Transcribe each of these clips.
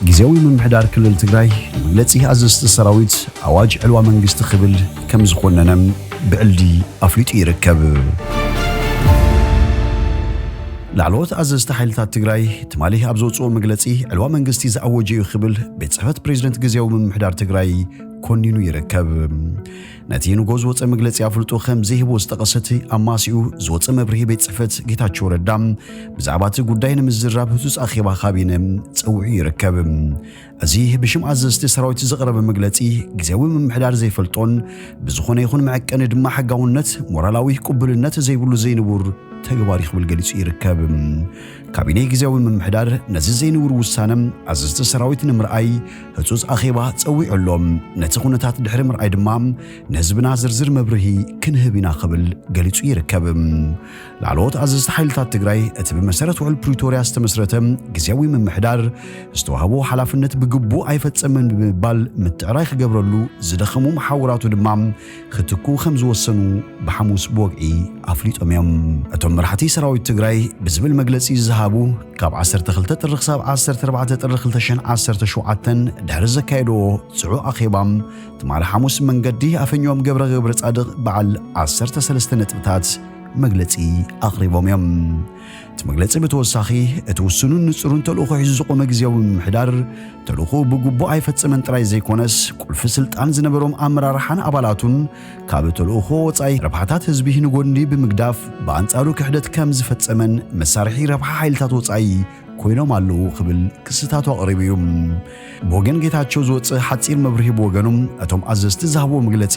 ግዜያዊ ምምሕዳር ክልል ትግራይ ንመግለጺ ኣዘዝቲ ሰራዊት ኣዋጅ ዕልዋ መንግስቲ ክብል ከም ዝኾነነ ብዕልዲ ኣፍሊጡ ይርከብ። ላዕለዎት ኣዘዝቲ ሓይልታት ትግራይ ትማሊ ኣብ ዘውፅኦ መግለጺ ዕልዋ መንግስቲ ዝኣወጀ እዩ ክብል ቤት ጽሕፈት ፕሬዚደንት ግዜያዊ ምምሕዳር ትግራይ ኮኒኑ ይርከብ። ነቲ ንጎ ዝወፀ መግለጺ ኣፍልጦ ከም ዘይህቦ ዝጠቐሰ እቲ ኣማሲኡ ዝወፀ መብርሂ ቤት ጽሕፈት ጌታቸው ረዳ ብዛዕባ እቲ ጉዳይ ንምዝራብ ህጹጽ ኣኼባ ካቢነ ጸዊዑ ይርከብ። እዚ ብሽም ኣዘዝቲ ሰራዊት ዝቐረበ መግለጺ ግዜያዊ ምምሕዳር ዘይፈልጦን ብዝኾነ ይኹን መዐቀኒ ድማ ሕጋውነት ሞራላዊ ቅቡልነት ዘይብሉ ዘይንቡር ተግባር እዩ ክብል ገሊጹ ይርከብ። ካቢኔ ግዜያዊ ምምሕዳር ነዚ ዘይንቡር ውሳነ ኣዘዝቲ ሰራዊት ንምርኣይ ህጹጽ ኣኼባ ጸዊዑ ኣሎ። ነቲ ኩነታት ድሕሪ ምርኣይ ድማ ንህዝብና ዝርዝር መብርሂ ክንህብ ኢና ክብል ገሊጹ ይርከብ። ላዕለዎት ኣዘዝቲ ሓይልታት ትግራይ እቲ ብመሰረት ውዕል ፕሪቶርያ ዝተመስረተ ግዜያዊ ምምሕዳር ዝተዋህቦ ሓላፍነት ብግቡእ ኣይፈጸመን ብምባል ምትዕራይ ክገብረሉ ዝደኸሙ መሓውራቱ ድማ ክትኩ ከም ዝወሰኑ ብሓሙስ ብወግዒ ኣፍሊጦም እዮም። እቶም መራሕቲ ሰራዊት ትግራይ ብዝብል መግለጺ ዝሃቡ ካብ ዓሰርተ ክልተ ጥሪ ክሳብ ዓሰርተ ኣርባዕተ ጥሪ ክልተ ሽሕን ዓሰርተ ሸውዓተን ድሕሪ ዘካየድዎ ጽዑቕ ኣኼባ ትማሊ ሓሙስ መንገዲ ኣፈኛዎም ገብረ ገብረ ጻድቕ በዓል ዓሰርተ ሰለስተ ነጥብታት መግለጺ ኣቕሪቦም እዮም። እቲ መግለጺ ብተወሳኺ እቲ ውሱኑን ንጹሩን ተልእኾ ሒዙ ዝቖመ ግዜያዊ ምምሕዳር ተልእኾ ብግቡእ ኣይፈጸመን ጥራይ ዘይኮነስ ቁልፊ ስልጣን ዝነበሮም ኣመራርሓን ኣባላቱን ካብ ተልእኾ ወጻኢ ረብሓታት ህዝቢ ንጎኒ ብምግዳፍ ብኣንጻሩ ክሕደት ከም ዝፈጸመን መሳርሒ ረብሓ ሓይልታት ወጻኢ ኮይኖም ኣለዉ ክብል ክስታቱ ኣቕሪቡ እዩ። ብወገን ጌታቸው ዝወፅእ ሓፂር መብርሂ ብወገኑ እቶም ኣዘዝቲ ዝሃብዎ መግለፂ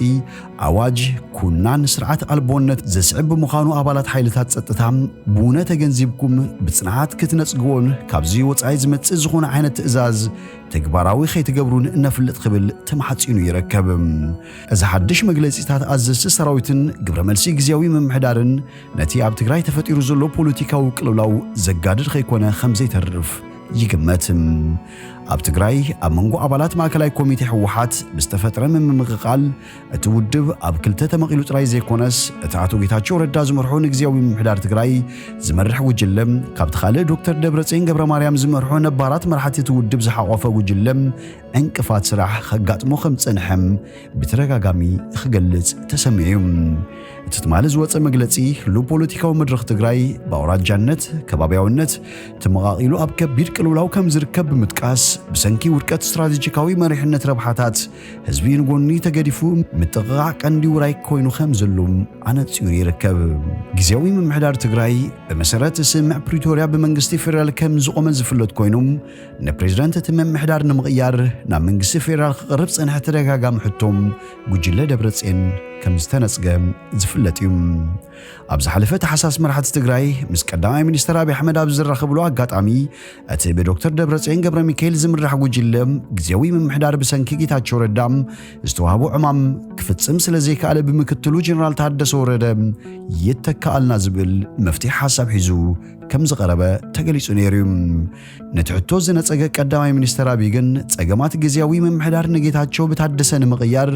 ኣዋጅ ኩናን ስርዓት ኣልቦነት ዘስዕብ ብምዃኑ ኣባላት ሓይልታት ፀጥታ ብውነ ተገንዚብኩም ብፅንዓት ክትነፅግዎን ካብዚ ወፃኢ ዝመፅእ ዝኾነ ዓይነት ትእዛዝ ተግባራዊ ከይትገብሩን እነፍልጥ ክብል ተማሕፂኑ ይርከብ። እዚ ሓድሽ መግለፂታት ኣዘዝቲ ሰራዊትን ግብረ መልሲ ግዜያዊ ምምሕዳርን ነቲ ኣብ ትግራይ ተፈጢሩ ዘሎ ፖለቲካዊ ቅልውላው ዘጋድድ ከይኮነ ከም ዘይተርፍ ይግመት። ኣብ ትግራይ ኣብ መንጎ ኣባላት ማእከላይ ኮሚቴ ህወሓት ብዝተፈጥረ ምምቕቓል እቲ ውድብ ኣብ ክልተ ተመቒሉ ጥራይ ዘይኮነስ እቲ ኣቶ ጌታቸው ረዳ ዝመርሖ ንግዜያዊ ምምሕዳር ትግራይ ዝመርሕ ጉጅለ ካብቲ ካልእ ዶክተር ደብረፅዮን ገብረ ማርያም ዝመርሖ ነባራት መራሕቲ እቲ ውድብ ዝሓቖፈ ጉጅለ ዕንቅፋት ስራሕ ከጋጥሞ ከም ዝጸንሐ ብተደጋጋሚ ክገልጽ ተሰሚዑ እዩ። እቲ ትማሊ ዝወጸ መግለጺ ህሉው ፖለቲካዊ መድረኽ ትግራይ ብኣውራጃነት፣ ከባብያውነት ተመቓቒሉ ኣብ ከቢድ ቅልውላው ከም ዝርከብ ብምጥቃስ ብሰንኪ ውድቀት ስትራቴጂካዊ መሪሕነት ረብሓታት ህዝቢ ንጎኒ ተገዲፉ ምጥቕቓዕ ቀንዲ ውራይ ኮይኑ ከም ዘሎ ኣነጺሩ ይርከብ። ግዜያዊ ምምሕዳር ትግራይ ብመሰረት ስምምዕ ፕሪቶርያ ብመንግስቲ ፌደራል ከም ዝቖመ ዝፍለጥ ኮይኑ ንፕሬዝዳንት እቲ ምምሕዳር ንምቕያር ናብ መንግስቲ ፌደራል ክቐርብ ዝጸንሐ ተደጋጋሚ ሕቶ ጉጅለ ደብረጽዮን ከም ዝተነጽገ ዝፍለጥ እዩ። ኣብ ዝሓለፈ ታሕሳስ መራሕቲ ትግራይ ምስ ቀዳማይ ሚኒስትር ኣብይ ኣሕመድ ኣብ ዝራኸብሉ ኣጋጣሚ እቲ ብዶክተር ደብረጽዮን ገብረ ሚካኤል ዝምራሕ ጉጅለ ግዜያዊ ምምሕዳር ብሰንኪ ጌታቸው ረዳ ዝተዋህቦ ዕማም ክፍጽም ስለ ዘይከኣለ ብምክትሉ ጀነራል ታደሰ ወረደ ይተካኣልና ዝብል መፍትሒ ሓሳብ ሒዙ ከም ዝቐረበ ተገሊጹ ነይሩ እዩ። ነቲ ሕቶ ዝነጸገ ቀዳማይ ሚኒስተር ኣቢይ ግን ጸገማት ግዝያዊ ምምሕዳር ንጌታቸው ብታደሰ ንምቕያር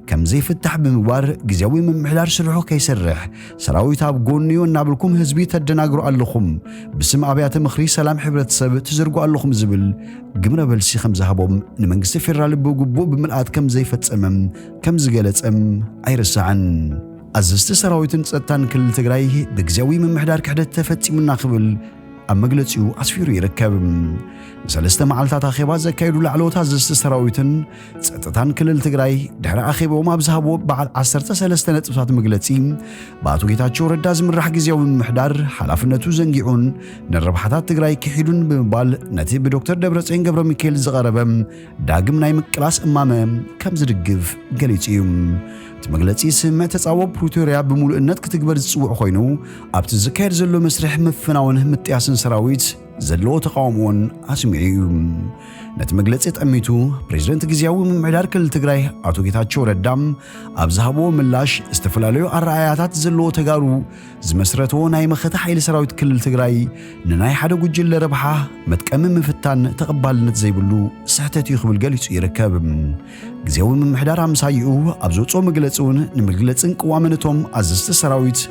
ከም ዘይፍታሕ ብምግባር ግዝያዊ ምምሕዳር ስርሑ ከይሰርሕ ሰራዊት ኣብ ጎንዩ እናብልኩም ህዝቢ ተደናግሩ ኣለኹም፣ ብስም ኣብያተ ምኽሪ ሰላም ሕብረተሰብ ትዝርጉ ኣለኹም ዝብል ግብረ መልሲ ከም ዝሃቦም ንመንግስቲ ፌደራል ብግቡእ ብምልኣት ከም ዘይፈጸመም ከም ዝገለጸም ኣይርሳዕን። ኣዘዝቲ ሰራዊትን ጸጥታን ክልል ትግራይ ብግዝያዊ ምምሕዳር ክሕደት ተፈጺሙና ክብል ኣብ መግለጺኡ ኣስፊሩ ይርከብ። ንሰለስተ መዓልታት ኣኼባ ዘካየዱ ላዕለዎት ኣዘዝቲ ሰራዊትን ጸጥታን ክልል ትግራይ ድሕሪ ኣኼባኦም ኣብ ዝሃብዎ በዓል ዓሰርተ ሰለስተ ነጥብታት መግለጺ ብኣቶ ጌታቸው ረዳ ዝምራሕ ግዝያዊ ምምሕዳር ሓላፍነቱ ዘንጊዑን ንረብሓታት ትግራይ ክሒዱን ብምባል ነቲ ብዶክተር ደብረጽዮን ገብረ ሚካኤል ዝቐረበ ዳግም ናይ ምቅላስ እማመ ከም ዝድግፍ ገሊጹ እዩ። እቲ መግለጺ ስምምዕ ተጻቦ ፕሪቶርያ ብምሉእነት ክትግበር ዝጽውዕ ኮይኑ ኣብቲ ዝካየድ ዘሎ መስርሕ ምፍናውን ምጥያስን ሰራዊት ዘለዎ ተቃውሞን ኣስሚዑ እዩ። ነቲ መግለጺ ጠሚቱ ፕሬዝደንት ግዝያዊ ምምሕዳር ክልል ትግራይ ኣቶ ጌታቸው ረዳ ኣብ ዝሃብዎ ምላሽ ዝተፈላለዩ ኣረኣያታት ዘለዎ ተጋሩ ዝመስረትዎ ናይ መኸተ ሓይሊ ሰራዊት ክልል ትግራይ ንናይ ሓደ ጉጅለ ረብሓ መጥቀሚ ምፍታን ተቐባልነት ዘይብሉ ስሕተት እዩ ክብል ገሊጹ ይርከብ። ግዝያዊ ምምሕዳር ኣምሳይኡ ኣብ ዘውፅኦ መግለፂ እውን ንምግለፅን ቅዋምን እቶም ኣዘዝቲ ሰራዊት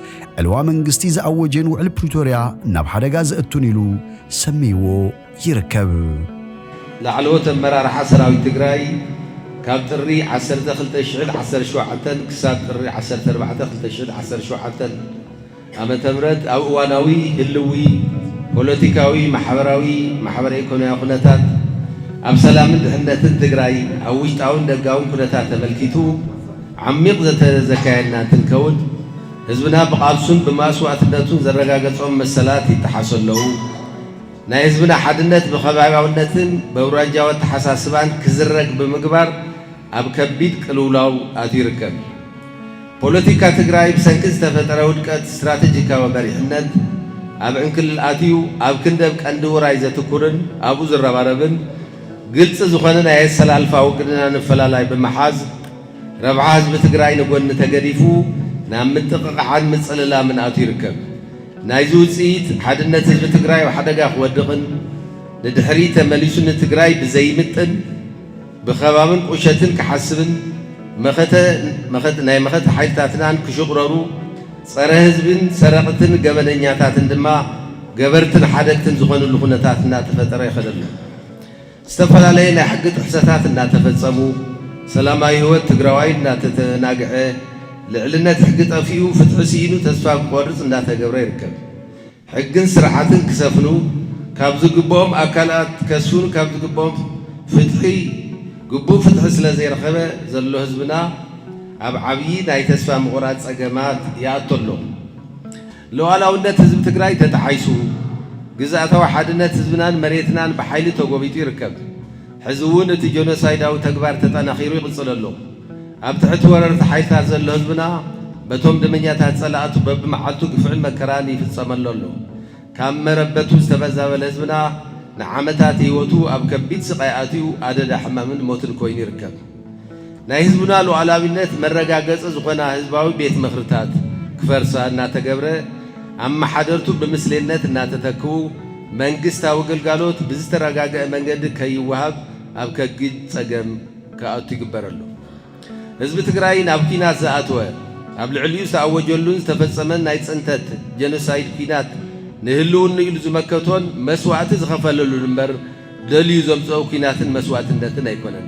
ዕልዋ መንግስቲ ዝኣወጀን ውዕል ፕሪቶርያ ናብ ሓደጋ ዘእቱን ኢሉ ሰምይዎ ይርከብ። ላዕለዎት ኣመራርሓ ሰራዊት ትግራይ ካብ ጥሪ ዓሰርተ ክልተ ሽሕን ዓሰርተ ሸውዓተን ክሳብ ጥሪ ዓሰርተ ኣርባዕተ ክልተ ሽሕን ዓሰርተ ሸውዓተን ዓመተ ምህረት ኣብ እዋናዊ ህልዊ ፖለቲካዊ፣ ማሕበራዊ፣ ማሕበረ ኢኮኖሚያዊ ኩነታት፣ ኣብ ሰላምን ድሕነትን ትግራይ፣ ኣብ ውሽጣውን ደጋውን ኩነታት ተመልኪቱ ዓሚቕ ዘተ ዘካየድና እንትንከውን፣ ህዝብና ብቓልሱን ብመስዋእትነቱን ዘረጋገጾም መሰላት ይጠሓሱ ኣለዉ። ናይ ህዝብና ሓድነት ብኸባብያውነትን በውራጃዊ ኣተሓሳስባን ክዝረግ ብምግባር ኣብ ከቢድ ቅልውላው ኣትዩ ይርከብ። ፖለቲካ ትግራይ ብሰንኪ ዝተፈጠረ ውድቀት ስትራቴጂካዊ መሪሕነት ኣብ ዕንክልል ኣትዩ ኣብ ክንዲ ኣብ ቀንዲ ውራይ ዘትኩርን ኣብኡ ዝረባረብን ግልፂ ዝኾነ ናይ ኣሰላልፋ ውግንና ንፈላላይ ብምሓዝ ረብሓ ህዝቢ ትግራይ ንጎኒ ተገዲፉ ናብ ምጥቕቓዓን ምፅልላምን ኣትዩ ይርከብ። ናይዚ ውፅኢት ሓድነት ህዝቢ ትግራይ ኣብ ሓደጋ ክወድቕን ንድሕሪት ተመሊሱ ንትግራይ ብዘይምጥን ብኸባብን ቁሸትን ክሓስብን መኸተ መኸት ናይ መኸተ ሓይልታትናን ክሽቑረሩ ጸረ ህዝብን ሰረቕትን ገበነኛታትን ድማ ገበርትን ሓደግትን ዝኾኑሉ ኩነታት እናተፈጠረ ይኸደሉ። ዝተፈላለየ ናይ ሕጊ ጥሕሰታት እናተፈጸሙ፣ ሰላማዊ ህይወት ትግራዋይ እናተተናግዐ፣ ልዕልነት ሕጊ ጠፊኡ፣ ፍትሒ ስኢኑ ተስፋ ክቆርጽ እናተገብረ ይርከብ። ሕግን ስርዓትን ክሰፍኑ ካብ ዝግብኦም ኣካላት ከስፍኑ ካብ ዝግብኦም ፍትሒ ግቡእ ፍትሒ ስለ ዘይረኸበ ዘሎ ህዝብና ኣብ ዓብዪ ናይ ተስፋ ምቑራጽ ጸገማት ይኣቱ ኣሎ። ሉዓላውነት ህዝቢ ትግራይ ተጣሒሱ፣ ግዝኣታዊ ሓድነት ህዝብናን መሬትናን ብሓይሊ ተጎቢጡ ይርከብ። ሕዚ እውን እቲ ጀኖሳይዳዊ ተግባር ተጠናኺሩ ይቕጽል ኣሎ። ኣብ ትሕቲ ወረርቲ ሓይልታት ዘሎ ህዝብና በቶም ደመኛታት ጸላእቱ በብመዓልቱ ግፍዕን መከራን ይፍጸመሉ ኣሎ። ካብ መረበቱ ዝተመዛበለ ህዝብና ንዓመታት ህይወቱ ኣብ ከቢድ ስቓይ ኣትዩ ኣደዳ ሕማምን ሞትን ኮይኑ ይርከብ። ናይ ህዝብና ሉዓላዊነት መረጋገጺ ዝኾና ህዝባዊ ቤት ምኽርታት ክፈርሳ እናተገብረ፣ ኣመሓደርቱ ብምስሌነት እናተተክኡ፣ መንግስታዊ ግልጋሎት ብዝተረጋገአ መንገዲ ከይወሃብ ኣብ ከቢድ ጸገም ክኣቱ ይግበር ኣሎ። ህዝቢ ትግራይ ናብ ኲናት ዝኣተወ፣ ኣብ ልዕሊኡ ዝተኣወጀሉን ዝተፈጸመን ናይ ጽንተት ጀኖሳይድ ኲናት ንህልውንኡ ኢሉ ዝመከቶን መስዋእቲ ዝኸፈለሉን እምበር ደልዩ ዘምጽኦ ኲናትን መስዋእትነትን ኣይኮነን።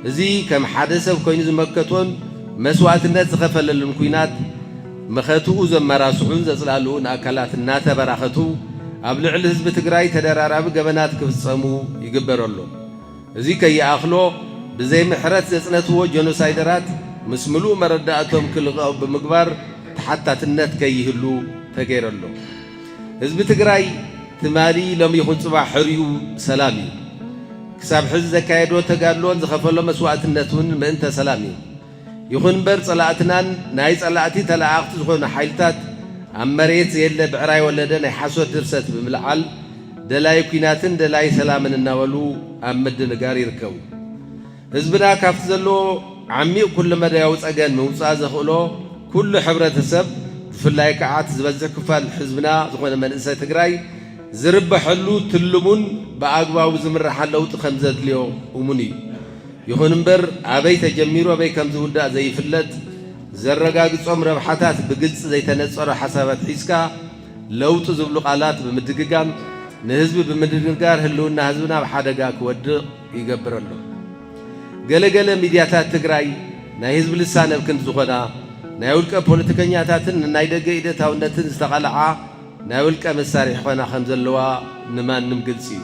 እዚ ከም ሓደ ሰብ ኮይኑ ዝመከቶን መስዋእትነት ዝኸፈለሉን ኲናት መኸትኡ ዘመራስሑን ዘጽላልኡን ኣካላት እናተበራኸቱ ኣብ ልዕሊ ህዝቢ ትግራይ ተደራራቢ ገበናት ክፍጸሙ ይግበር ኣሎ። እዚ ከይኣኽሎ ብዘይ ምሕረት ዘጽነትዎ ጀኖሳይደራት ምስ ምሉእ መረዳእቶም ክልቐቑ ብምግባር ተሓታትነት ከይህሉ ተገይሩ ኣሎ። ህዝቢ ትግራይ ትማሊ ሎሚ ይኹን ጽባሕ ሕሪኡ ሰላም እዩ። ክሳብ ሕዚ ዘካየዶ ተጋድሎን ዝኸፈሎ መስዋእትነት እውን ምእንተ ሰላም እዩ። ይኹን እምበር ጸላእትናን ናይ ጸላእቲ ተለኣኣኽቲ ዝኾኑ ሓይልታት ኣብ መሬት ዘየለ ብዕራይ ወለደ ናይ ሓሶት ድርሰት ብምልዓል ደላይ ኲናትን ደላይ ሰላምን እናበሉ ኣብ ምድንጋር ይርከቡ። ህዝብና ካብቲ ዘለዎ ዓሚቕ ኩለመዳያዊ ጸገም ምውጻእ ዘኽእሎ ኩሉ ሕብረተሰብ ብፍላይ ከዓ እቲ ዝበዝሕ ክፋል ህዝብና ዝኾነ መንእሰይ ትግራይ ዝርበሐሉ ትልሙን ብኣግባቡ ዝምርሓን ለውጢ ከም ዘድልዮ እሙን እዩ። ይኹን እምበር ኣበይ ተጀሚሩ ኣበይ ከም ዝውዳእ ዘይፍለጥ ዘረጋግጾም ረብሓታት ብግልጺ ዘይተነጸሩ ሓሳባት ሒዝካ ለውጢ ዝብሉ ቃላት ብምድግጋም ንህዝቢ ብምድንጋር ህልውና ህዝብና ኣብ ሓደጋ ክወድቕ ይገብር ኣሎ። ገለገለ ሚድያታት ትግራይ ናይ ህዝቢ ልሳን ኣብ ክንዲ ዝኾና ናይ ውልቀ ፖለቲከኛታትን ናይ ደገ ኢደታውነትን ዝተቓልዓ ናይ ውልቀ መሳርሒ ኮይና ከም ዘለዋ ንማንም ግልፂ እዩ።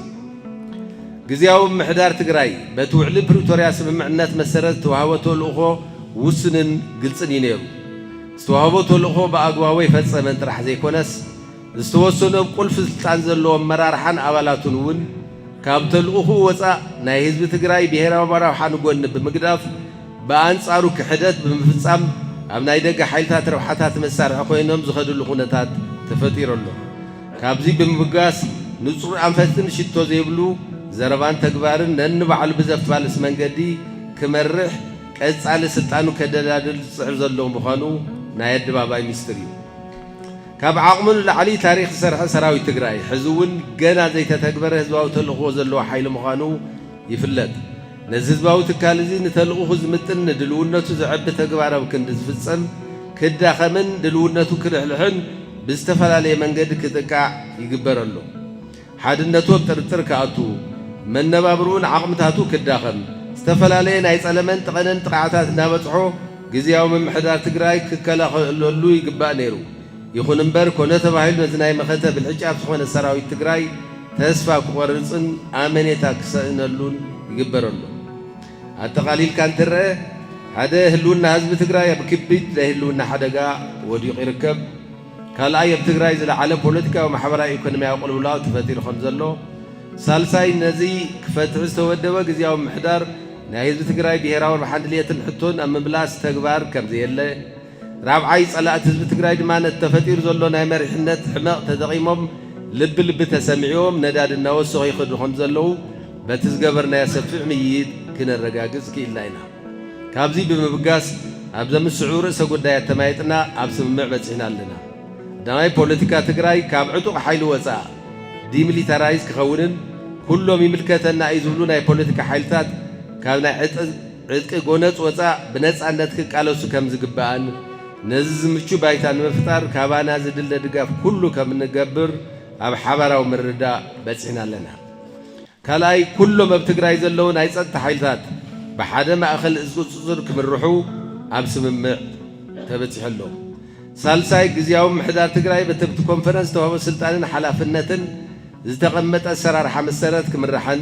ግዝያዊ ምምሕዳር ትግራይ በቲ ውዕሊ ፕሪቶርያ ስምምዕነት መሰረት ዝተዋህቦ ተልእኾ ውሱንን ግልፅን እዩ ነይሩ። ዝተዋህቦ ተልእኾ ብኣግባቡ ኣይፈፀመን ጥራሕ ዘይኮነስ ዝተወሰኑ ኣብ ቁልፊ ስልጣን ዘለዉ ኣመራርሓን ኣባላቱን እውን ካብ ተልእኾኡ ወፃእ ናይ ህዝቢ ትግራይ ብሄራዊ ረብሓ ንጎኒ ብምግዳፍ ብኣንጻሩ ክሕደት ብምፍጻም ኣብ ናይ ደገ ሓይልታት ረብሓታት መሳርሒ ኮይኖም ዝኸድሉ ኩነታት ተፈጢሩ ኣሎ። ካብዚ ብምብጋስ ንጹር ኣንፈትን ሽቶ ዘይብሉ ዘረባን ተግባርን ነንባዕሉ ብዘፋልስ መንገዲ ክመርሕ ቀጻሊ ስልጣኑ ከደላድል ዝጽዕር ዘሎ ምዃኑ ናይ ኣደባባይ ሚስጥር እዩ። ካብ ዓቕሙ ንላዕሊ ታሪኽ ዝሰርሐ ሰራዊት ትግራይ ሕዚ እውን ገና ዘይተተግበረ ህዝባዊ ተልእኾ ዘለዎ ሓይሊ ምዃኑ ይፍለጥ። ነዚ ህዝባዊ ትካል እዚ ንተልእኾኡ ዝምጥን ንድልውነቱ ዘዕቢ ተግባር ኣብ ክንዲ ዝፍጸም ክዳኸምን ድልውነቱ ክልሕልሕን ብዝተፈላለየ መንገዲ ክጥቃዕ ይግበር ኣሎ። ሓድነቱ ኣብ ጥርጥር ክኣቱ፣ መነባብርኡን ዓቕምታቱ ክዳኸም፣ ዝተፈላለየ ናይ ጸለመን ጠቐነን ጥቕዓታት እናበጽሖ ግዝያዊ ምምሕዳር ትግራይ ክከላኸለሉ ይግባእ ነይሩ። ይኹን እምበር፣ ኮነ ተባሂሉ ነዚ ናይ መኸተ ብልሕጫፍ ዝኾነ ሰራዊት ትግራይ ተስፋ ክቖርጽን ኣመኔታ ክሰእነሉን ይግበር ኣሎ። ኣጠቓሊልካ እንትረአ፣ ሓደ፣ ህልውና ህዝቢ ትግራይ ኣብ ክቢድ ናይ ህልውና ሓደጋ ወዲቑ ይርከብ። ካልኣይ፣ ኣብ ትግራይ ዝለዓለ ፖለቲካዊ፣ ማሕበራዊ፣ ኢኮኖሚያዊ ቅልውላው ተፈጢሩ ከም ዘሎ። ሳልሳይ፣ ነዚ ክፈትሕ ዝተወደበ ግዝያዊ ምምሕዳር ናይ ህዝቢ ትግራይ ብሄራዊ ረብሓን ድልየትን ሕቶን ኣብ ምምላስ ተግባር ከም ዘየለ። ራብዓይ፣ ጸላእቲ ህዝቢ ትግራይ ድማ ነቲ ተፈጢሩ ዘሎ ናይ መሪሕነት ሕመቕ ተጠቒሞም ልቢ ልቢ ተሰሚዕዎም ነዳዲ እናወሰኹ ይኸዱ ከም ዘለዉ በቲ ዝገበርናዮ ሰፊሕ ምይይጥ ክነረጋግጽ ክኢልና ኢና። ካብዚ ብምብጋስ ኣብ ዘምስዑ ርእሰ ጉዳያት ተማይጥና ኣብ ስምምዕ በጺሕና ኣለና። ቀዳማይ፣ ፖለቲካ ትግራይ ካብ ዕጡቕ ሓይሊ ወጻእ ዲሚሊታራይዝ ክኸውንን ኩሎም ይምልከተና እዩ ዝብሉ ናይ ፖለቲካ ሓይልታት ካብ ናይ ዕጥ- ዕጥቂ ጎነጽ ወጻእ ብነጻነት ክቃለሱ ከም ዝግባእን ነዚ ዝምቹ ባይታ ንምፍጣር ካባና ዝድለ ድጋፍ ኩሉ ከም እንገብር ኣብ ሓባራዊ ምርድዳእ በጺሕና ኣለና። ካልኣይ፣ ኩሎም ኣብ ትግራይ ዘለዉ ናይ ጸጥታ ሓይልታት ብሓደ ማእከል እዝ ቁጽጽር ክምርሑ ኣብ ስምምዕ ተበጺሑ ኣሎ። ሳልሳይ፣ ግዝያዊ ምምሕዳር ትግራይ በቲ ኣብቲ ኮንፈረንስ ዝተዋህቦ ስልጣንን ሓላፍነትን ዝተቐመጠ ኣሰራርሓ መሰረት ክምራሕን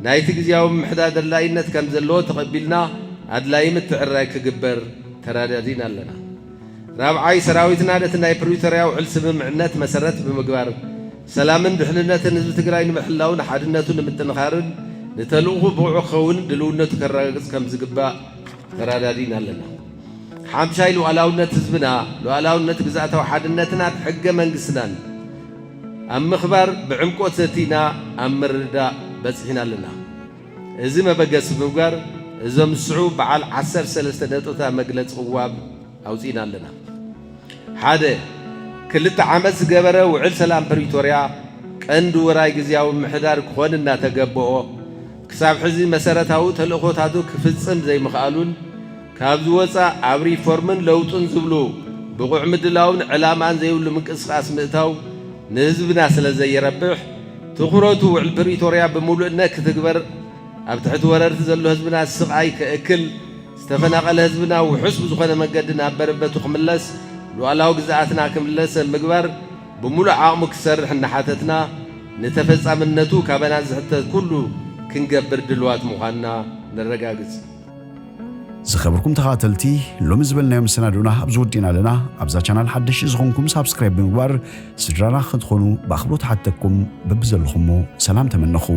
ናይቲ ግዝያዊ ምምሕዳር ኣድላይነት ከም ዘለዎ ተቐቢልና ኣድላዪ ምትዕርራይ ክግበር ተራዳዲና ኣለና። ራብዓይ፣ ሰራዊትና ነቲ ናይ ፕሪቶርያ ውዕል ስምምዕነት መሰረት ብምግባር ሰላምን ድሕንነትን ህዝቢ ትግራይ ንምሕላውን ሓድነቱ ንምጥንኻርን ንተልእኹ ብቑዕ ክኸውን ድልውነቱ ከረጋግጽ ከም ዝግባእ ተራዳዲና ኣለና። ሓምሻይ፣ ሉዓላውነት ህዝብና፣ ሉዓላውነት ግዝኣታዊ ሓድነትናን ሕገ መንግስትናን ኣብ ምኽባር ብዕምቆት ዘቲና ኣብ ምርድዳእ በጺሕና ኣለና። እዚ መበገሲ ብምግባር እዞም ዝስዕቡ በዓል ዓሰርተ ሰለስተ ነጥብታት መግለጺ ቅዋም ኣውጺእና ኣለና። ሓደ፣ ክልተ ዓመት ዝገበረ ውዕል ሰላም ፕሪቶርያ ቀንዲ ውራይ ግዝያዊ ምምሕዳር ክኾን እናተገበኦ ክሳብ ሕዚ መሰረታዊ ተልእኾታቱ ክፍጽም ዘይምኽኣሉን ካብ ዝወጻእ ኣብ ሪፎርምን ለውጥን ዝብሉ ብቑዕ ምድላውን ዕላማን ዘይብሉ ምንቅስቓስ ምእታው ንህዝብና ስለ ዘይረብሕ ትኹረቱ ውዕል ፕሪቶርያ ብምሉእነት ክትግበር ኣብ ትሕቲ ወረርቲ ዘሎ ህዝብና ስቓይ ከእክል ዝተፈናቐለ ህዝብና ውሑስ ብዝኾነ መገዲ ናብ በረበቱ ክምለስ ሉዓላዊ ግዝኣትና ክምለስ ኣብ ምግባር ብምሉእ ዓቕሙ ክሰርሕ እናሓተትና ንተፈጻምነቱ ካባና ዝሕተት ኩሉ ክንገብር ድልዋት ምዃንና ነረጋግጽ። ዝኸበርኩም ተኸታተልቲ ሎሚ ዝበልናዮ መሰናዶና ኣብዚ ወዲእና ኣለና። ኣብዛ ቻናል ሓደሽ ዝኾንኩም ሳብስክራይብ ብምግባር ስድራና ክትኾኑ ብኣኽብሮት ሓተኩም በብዘለኹሞ ሰላም ተመነኹ።